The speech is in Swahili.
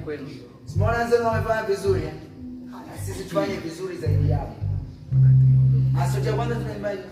Kwenu. Simona wenzenu wamefanya vizuri eh? Na sisi tufanye vizuri zaidi yao. Sauti ya kwanza tunaimbaje?